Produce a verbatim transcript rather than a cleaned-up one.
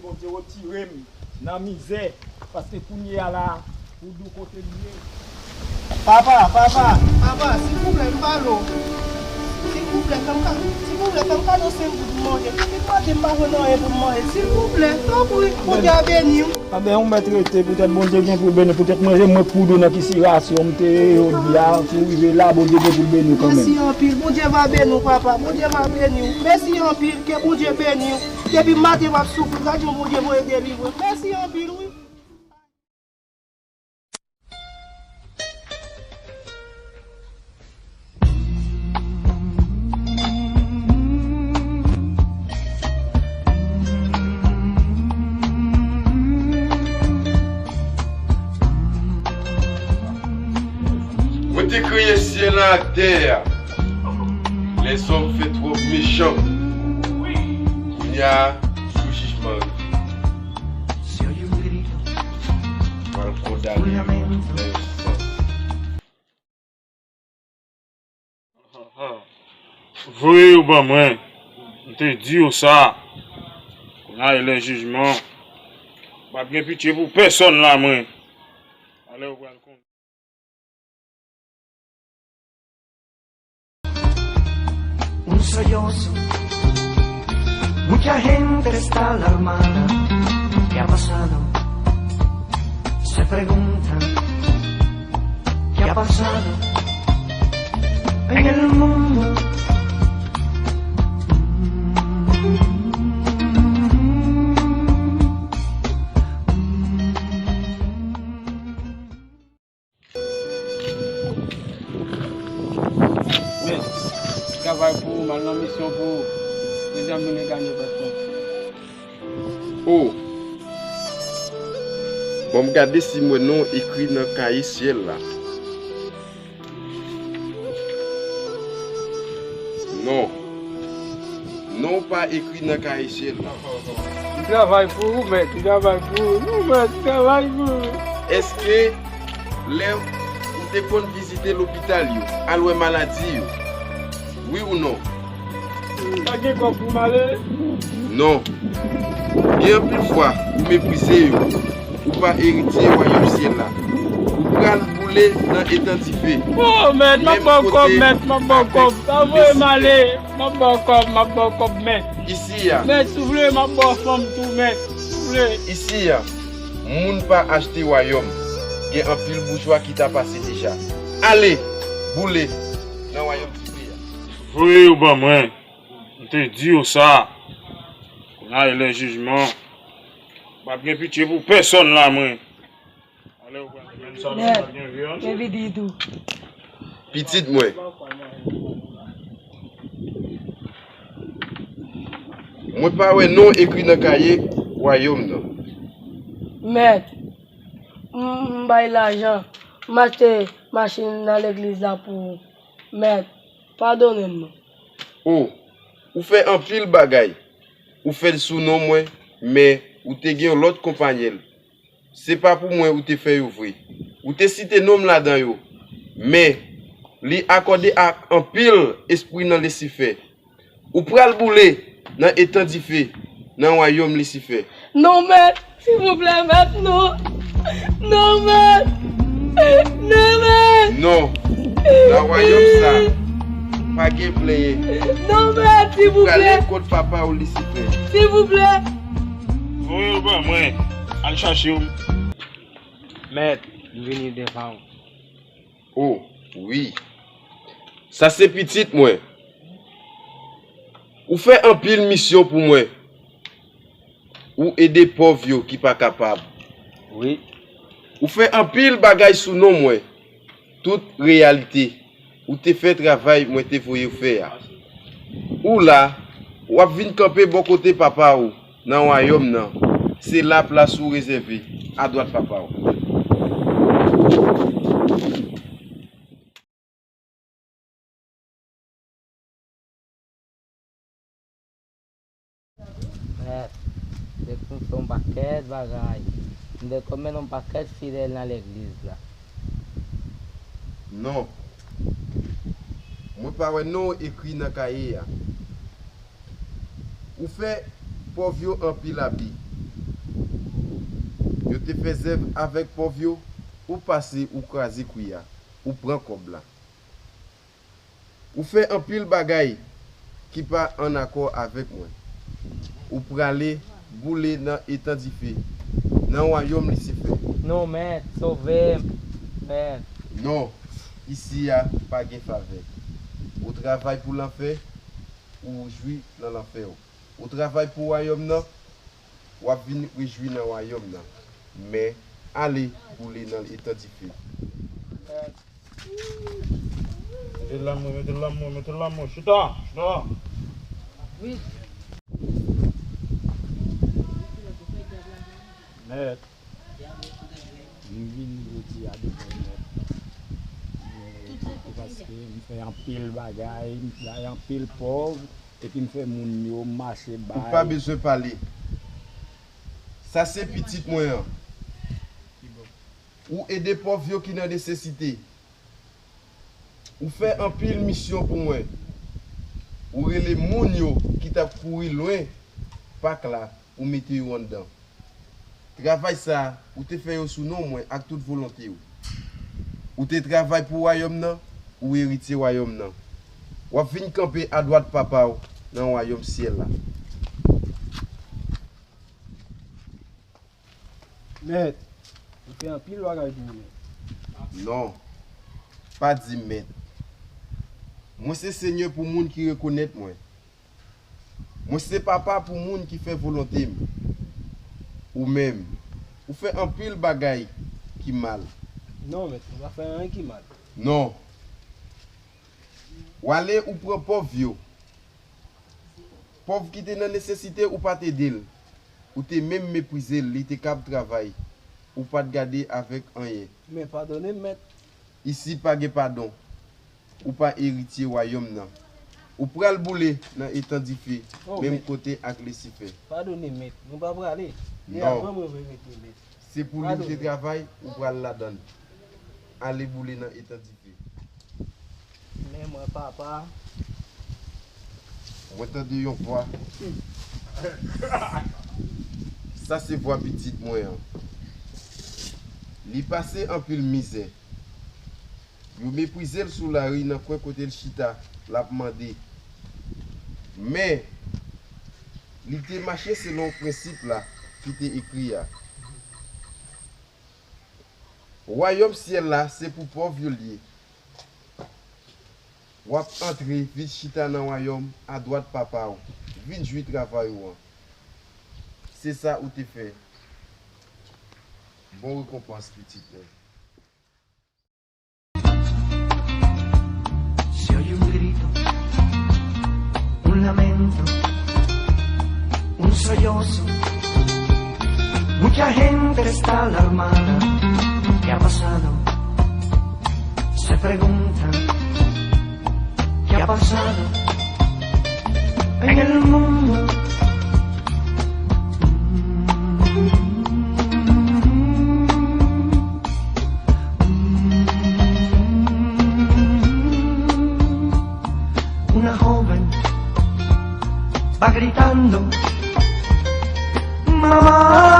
Bondye retire m nan mizè, paske kounye a la, pou di w kote m ye. Papa, papa, papa, silvouplè, m pale w. Silvouplè, fè m ka, silvouplè, fè m kado senk goud pou m manje. Depi maten, m pa jwenn anyen pou m manje. Silvouplè, tanpri, Bondye a beni w. Anben, ou mèt rete, poutèt Bondye gen pou l beni w, poutèt mwen, se mwen k poud ou nan ki sirasyon m te ye jodi a, si w rive la, Bondye gen pou l beni w kanmenm. Mèsi anpil, Bondye va beni w, papa, Bondye va beni w. Mèsi anpil, ke Bondye beni w. Depi maten, m ap soufri, gad jan Bondye voye delivre. Mèsi anpil, wi. Mwen te kreye syèl la ak tè a. Lèzòm fè twòp mechan. Kounye a, jou jijman rive. Pral kondane yo nan yon sans. Voye yo ban mwen. M te di yo sa. Kounye a e lè jijman. M p ap gen pitye pou pèsonn la, mwen. Alè yo pral konn. Un sollozo. Mucha gente está alarmada. ¿Qué ha pasado? Se preguntan. ¿Qué ha pasado en el mundo? Men, travay pou ou, m al nan misyon pou ou. Dezyèm jounen gade pèsonn. O! Ban m gade si m wè non w ekri nan kaye syèl la. Non. Non w pa ekri nan kaye syèl la. M travay pou ou, mèt. M travay pou ou. Non, mèt, m travay pou ou. Èske lè ou te konn vizite lopital yo, al wè maladi yo? Wi ou non? M pa gen kòb pou m ale. Non. Gen anpil fwa ou meprize yo. Ou pa eritye wayòm syèl la. Ou pral boule nan etan dife. O, mèt, m ap ba w kòb, mèt, m ap ba w kòb. Pa voye m ale. M ap ba w kòb, m ap ba w kòb, mèt. Isi a. Mèt, si w vle, m ap ba w fanm tou, mèt. Si w vle. Isi a, moun pa achte wayòm. Gen anpil boujwa ki ta pase deja. Ale, boule nan wayòm dife a. Voye yo ban mwen. M te di yo sa. Kounye a e lè jijman. M p ap gen pitye pou pèsonn la, mwen. Mèt, men pitit ou. Pitit mwen. Mwen pa wè non w ekri nan kaye wayòm nan. Mèt, m, m bay lajan, m achte machin nan legliz la pou ou. Mèt, padone m non. O, ou fè anpil bagay. Ou fè l sou non mwen, men ou te gen yon lòt konpayèl. Se pa pou mwen ou te fè yo vre. Ou te site non m ladan yo. Men, li akòde ak anpil espri nan Lisifè. Ou pral boule nan etan dife nan wayòm Lisifè. Non, mèt, silvouplè, mèt, non. Non, mèt. Non, mèt. Non. Nan wayòm sa, pa gen plenyen. Non, mèt, silvouplè. Ou prale kot papa w Lisifè. Silvouplè. Voye yo ban mwen. Al chache yo. Mèt, m vini devan ou. O, wi. Sa se pitit mwen. Ou fè anpil misyon pou mwen. Ou ede pòv yo ki pa kapab. Wi. Ou fè anpil bagay sou non mwen. Tout reyalite. Ou te fè travay mwen te voye w fè a. Ou la, w ap vin kanpe bò kote papa w nan wayòm nan. Se la plas ou rezève, adwat papa w. Mèt, m te konn fè yon pakèt bagay. M te konn mennen yon pakèt fidèl nan legliz la. Non. Mwen pa wè non w ekri nan kaye a. Ou fè pòv yo anpil abi. Yo te fè zèv avèk pòv yo, ou pase ou kraze kwi a, ou pran kòb la. Ou fè anpil bagay ki pa ann akò avèk mwen. Ou prale boule nan etan dife, nan wayòm Lisifè. Non, Mèt, sove m, Mèt. Non, isi a pa gen favè. Ou travay pou lanfè, ou jwi nan lanfè w. Ou travay pou wayòm nan, w ap vin rejwi nan wayòm nan. Men, ale boule nan etan dife. Mete lanmou, mete lanmou, mete lanmou. Chita, chita. Mèt. M vin jodi a devan w, Mèt. Paske m fè anpil bagay, m bay anpil pòv, epi m fè moun yo mache bay. Ou pa bezwen pale. Sa se pitit mwen an. Ou ede pòv yo ki nan nesesite. Ou fè anpil misyon pou mwen. Ou rele moun yo ki t ap kouri lwen Pak la, ou mete yo anndan. Travay sa a, ou te fè yo sou non mwen ak tout volonte w. Ou te travay pou wayòm nan, ou eritye wayòm nan. W ap vin kanpe adwat Papa w nan wayòm syèl la. Mèt, ou fè anpil bagay pou mwen. Non, pa di m mèt. Mwen se Senyè pou moun ki rekonèt mwen. Mwen se Papa pou moun ki fè volonte m. Ou menm, ou fè anpil bagay ki mal. Non, Mèt, mwen pa fè anyen ki mal. Non. W ale, ou pran pòv yo. Pòv ki te nan nesesite, ou pa t ede l. Ou te menm meprize l, li te kab travay. Ou pa t gade avèk anyen. Men padone m, Mèt. Isi pa gen padon. Ou pa eritye wayòm nan. Ou pral boule nan etan dife, menm kote ak Lisifè. Padone m, Mèt. Mwen pa prale. Non. Se pou li m te travay, ou pral ladan l. Ale boule nan etan dife. Men mwen, Papa. Mwen tande yon vwa. Sa se vwa pitit mwen an. Li pase anpil mizè. Yo meprize l sou lari nan kwen kote l chita, l ap mande. Men, li te mache selon prensip la ki te ekri a. Wayòm syèl la se pou pòv yo l ye. W ap antre, vin chita nan wayòm adwat Papa w. Vin jwi travay ou an. Se sa ou te fè. Bon rekonpans, pitit mwen. Se oye un grito, un lamento, un sollozo. Mucha gente está alarmada. ¿Qué ha pasado? Se preguntan. ¿Qué ha pasado en el mundo? Una joven va gritando, mamá.